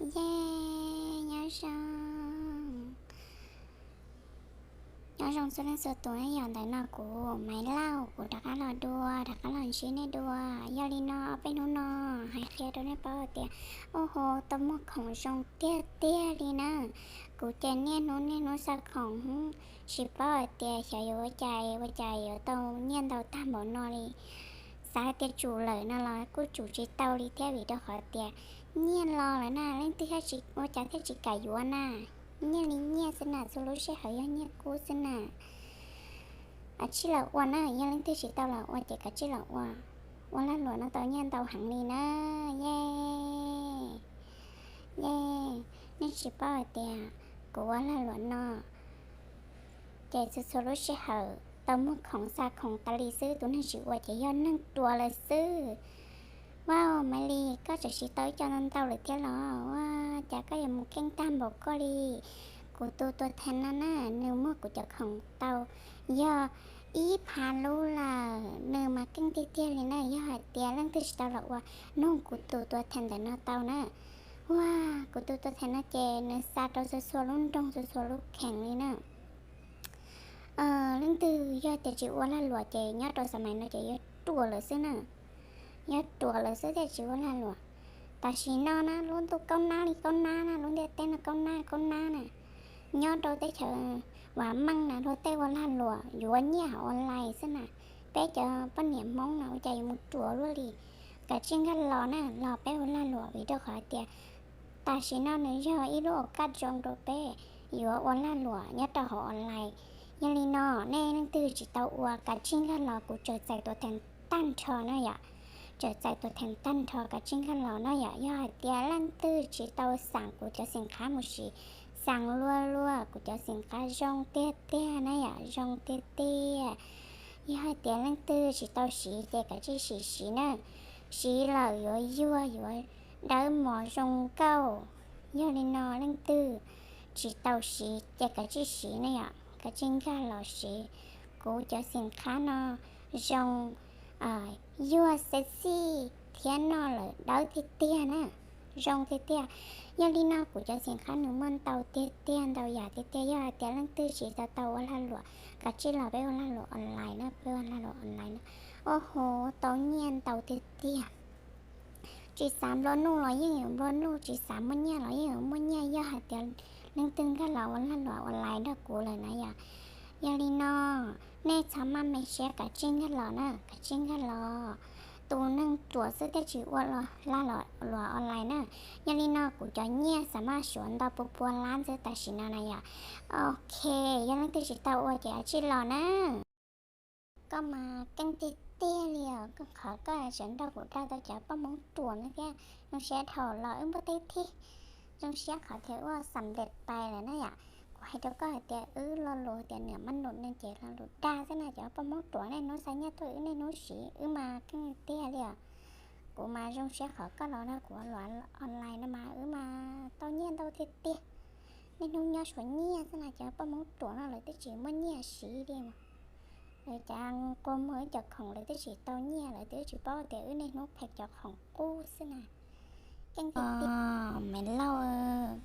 Yej, nyob zoo, nyob zoo txhua leej txhua tus na yom. Ntawm no kuv Maiv Lauj, kuv rov qab los dua, rov qab los ntsib nej dua. Yog li no peb hnub no hais qhia rau nej paub tias, ua ho tau muag khoom zoo tiag tiag li na. Kuv ces niaj hnub niaj hnub xa khoom, tsis paub hais tias xyov yuav ua cas ua cas yuav tau nyiaj ntau tag npaum no li. Xav tias tsum lawm no los kuj tsum tsis tau li thiab, vim rau qhov tias nyiaj los lawm na, leej twg ua cas thiaj tsis kam yuav na. Nyiaj li nyiaj xwb na, txhua lub sij hawm yog nyiaj kub xwb na. Kav tsij los ua na, yog leej twg tsis tau los ua ces kav tsij los ua. Ua lag luam no tau nyiaj ntau heev li na. Yej, yej, nej tsis paub hais tias kuv ua lag luam no ces txhua txhua lub sij hawm tau muag khoom xa khoom tas li xwb, tus neeg tsis ua ces yog neeg ruam lawm xwb. Ua, Maiv Lis, koj tseem siv tau ib co ntau ntau lawm thiab los? Ua cas koj yuav mus keej tag npaum koj li? Kuv tus tuam thees no na, nws muag kuv cov khoom tau yog ib phav lub lawm, nws mas keej tiag tiag li na. Yog hais tias leej twg tsis tau los ua, nug kuv tus tuam thees ntawm no tau na. Ua, kuv tus tuam thees no ces nws xa rau txhua txhua lub nroog txhua txhua lub kheem li na. Leej twg yog tias tsis ua lag luam ces nyob rau xam mais no ces yuav ruam lawm xwb na. Yuav ruam lawm xwb thiaj tsis ua lag luam. Tam sim no na lub ntuj kaub nab li kaub nab na, lub ntiaj teb no kaub nab kaub nab na. Nyob rau teb chaws vam meej na luag tej ua lag luam yuav nyiaj hauv online xwb na. Peb cov poj niam Hmoob no ua cas yuav mus ruam luaj li. Kav tsij nkag los na, los peb ua lag luam vim rau qhov tias tam sim no nws yog ib lub ua kaj zoo rau peb yuav ua lag luam nyob rau hauv online. Yog li no, nej leej twg tsis tau ua kav tsij nkag los, kuv tseem txais tuam thees tag nrho na yom. Tseem txais tuam thees tag nrho, kav tsij nkag los na yom. Yog hais tias leej twg tsis tau xaam kuv cov xeem qhab mus siv, xaam luag luag, kuv cov xeem qhab zoo tiag tiag na yom, zoo tiag tiag. Yog hais tias leej twg tsis tau siv ces kav tsij siv siv na. Siv lawm yuav yuag yuav dawb mos zoo nkauj. Yog li no leej twg tsis tau siv ces kav tsij siv na yom, kav tsij nkag los siv. Kuv cov xeem qhab no zoo, yuag sexy thiab noj lawm dawb tiag tiag na, zoo tiag tiag. Yog li no kuv cov xeem qhab nws muaj ntau tiag tiag, ntau yam tiag tiag. Yog hais tias leej twg tsis tau tau ua lag luam, kav tsij los peb ua lag luam online na, peb ua lag luam online na. Ua ho tau nyiaj ntau tiag tiag. Tsis xav nplua nuj los yeej yuav nplua nuj, tsis xav muaj nyiaj los yeej yuav muaj nyiaj yog hais tias leej twg nkag los ua lag luam online nrog kuv lawm na yom. Yog li no, nej txhob maj me siab, kav tsij nkag los na, kav tsij nkag los. Tus neeg ruam xwb thiaj tsis ua lag luam online na. Yog li no kuv cov nyiaj xav maj suav nto pua pua lab xwb tam sim no na yom. Ok, yog leej twg tsis tau ua ces kav tsij los na. Koj mas keej tiag tiag li os, koj qhov koj tseem nrog kuv dag tau cov poj Hmoob ruam no thiab. Zoo siab dhau los wb npua teb thib, zoo siab qhov tias wb xam lej pais lawm na yom. Kuv hais rau koj hais tias wb lo lus tias niam maj num ne ces lo lus dag xwb na, cov poj Hmoob ruam niaj hnub xa nyiaj tuaj wb niaj hnub siv, wb mas keej tiag li os. Kuv mas zoo siab qhov koj los nrog kuv ua online no mas wb mas tau nyiaj ntau tiag tiag. Niaj hnub nyob suav nyiaj xwb na, cov poj Hmoob ruam no lawv twb tsis muaj nyiaj siv li mas. Lawv cov nquag muag wb cov khoom lawv twb tsis tau nyiaj, lawv twb tsis paub tias wb niaj hnub phem cov khoom qub xwb na. Keej tiag tiag. Maiv Lauj,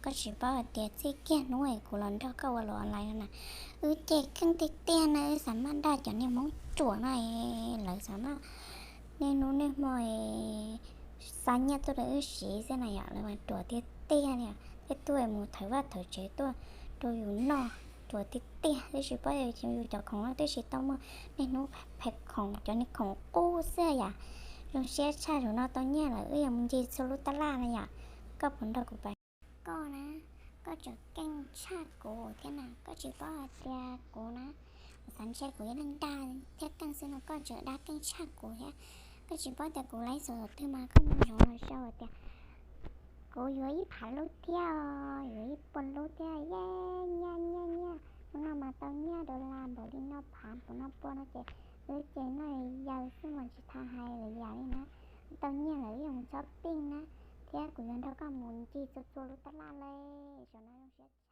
koj tsis paub hais tias txij kiag hnub es kuv los nrog koj ua luam online no na, wb ces keej tiag tiag na, wb xav maj dag cov niag Hmoob ruam no, lawv xav maj niaj hnub niaj hmo xa nyiaj tuaj rau wb siv xwb na yom, lawv mas ruam tiag tiag li. Tej tuaj mus thawv vaj thawv tsev tuaj rau yus noj, ruam tiag tiag. Twb tsis paub yus cov khoom no twb tsis tau muaj, niaj hnub phem khoom, cov niag khoom qub xwb yom. Zoo siab tshaj, zaum no tau nyiaj lawm wb yuav mus ncig txhua lub tab laj na yom. Koj puas nrog kuv pais? Koj na, koj tseem keej tshaj kuv thiab na, koj tsis paub hais tias kuv na, kuv xav ntshe kuv yog neeg dag thiab keej xwb no, koj tseem dag keej tshaj kuv thiab. Koj tsis paub tias kuv laib xov twg mas koj mus zov los sau tias kuv yuav ib phav lub thiab, yuav ib puas lub thiab, yej, nyiaj nyiaj nyiaj. Hnub no mas tau nyiaj dollar npaum li no phav npaum no pua no ces wb ces noj yaws xwb mas tsis tau hais lwm yam li na. Tau nyiaj lawm wb yuav mus shopping na, thiab kuv yuav nrog koj mus ncig txhua txhua lub tab laj li. Zaum no zoo siab